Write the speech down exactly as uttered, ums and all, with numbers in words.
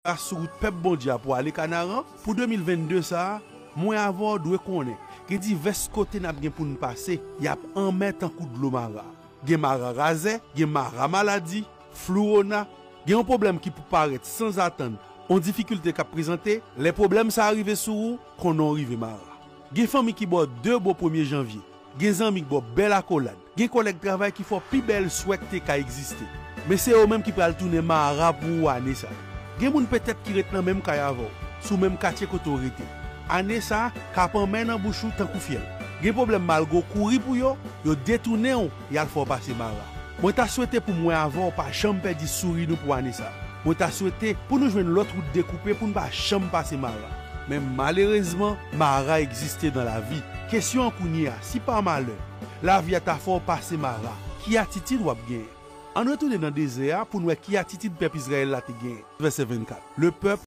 Mara sou wout pèp Bondye a pou ale Kanaran, pou de mil vennde sa a, mwen avè w dwe konnen, gen divès kote n ap gen pou n pase, y ap anmè tankou dlo Mara. Gen Mara razè, gen Mara maladi, flou ona, gen yon pwoblèm ki pou parèt sanzatann, yon difikilte k ap prezante, lè pwoblèm sa a rive sou ou, konnen w rive Mara. Gen fanmi ki ba w de bon premye janvye, gen zanmi k ba w bèl akolad, gen kòlèg travay ki fè w pi bèl swè k te ka egziste. Men se yo menm ki pral tounen Mara pou ou ane sa a. Gen moun petèt ki ret nan menm kay avè w, sou menm katye kote w rete. Ane sa a, k ap anmè nan bouch ou tankou fyèl. Gen pwoblèm malgre w kouri pou yo, yo detounen w, y al fè w pase Mara. Mwen ta swete pou mwen avè w pa janm pèdi souri nou pou ane sa a. Mwen ta swete pou nou jwenn lòt wout dekoupe pou n pa janm pase Mara. Men malerezman, Mara egziste nan lavi. Kesyon an kounye a, si pa malè, lavi a ta fè w pase Mara, ki atitid w ap genyen? Ann retounen nan dezè a pou n wè ki atitid pèp Izrayèl la te genyen. Vèsè vennkat. Le peuple